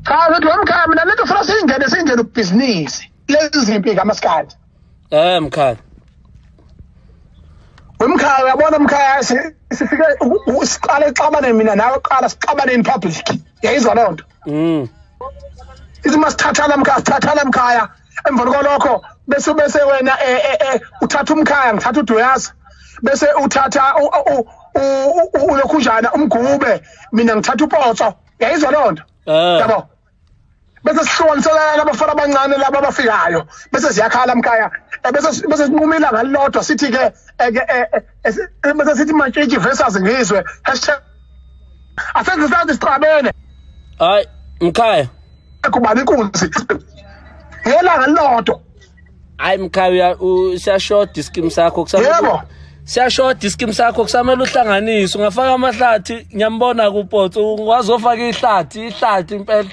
Cha, ngithi wemkhaya, mina lento funa singene ubhizinisi lezi zimpi kamaskandi. Mkhaya. Wemkhaya, uyabona mkhaya, sifike siqale xabane mina nawe, qala sixabane in public, yayizwa leyo nto? Ithi masithathana mkhaya, sithathana mkhaya, emva kwalokho bese wena uthatha umkhaya, ngithatha uDuyaza, bese uthatha ulokhunjana umgube, mina ngithatha uPotso, yayizwa leyo nto? Yabo, bese sihlukanisela labafana abancane laba abafikayo, bese siyakhala mkhaya, bese sinquma ilanga lilodwa, sithi ke bese sithi Mantshintshi versus Ngizwe hashtag asenze sathi sixabene. Hayi mkhaya. Kubani inkunzi ngelanga lilodwa. Hayi mkhaya, siyashoda iskim sakho kusamele. Yebo. Siyashoda iskim sakho, kusamele uhlanganise, ungafaka amahlathi. Ngiyambona kuPotso, ungazofaka ihlathi, ihlathi impela.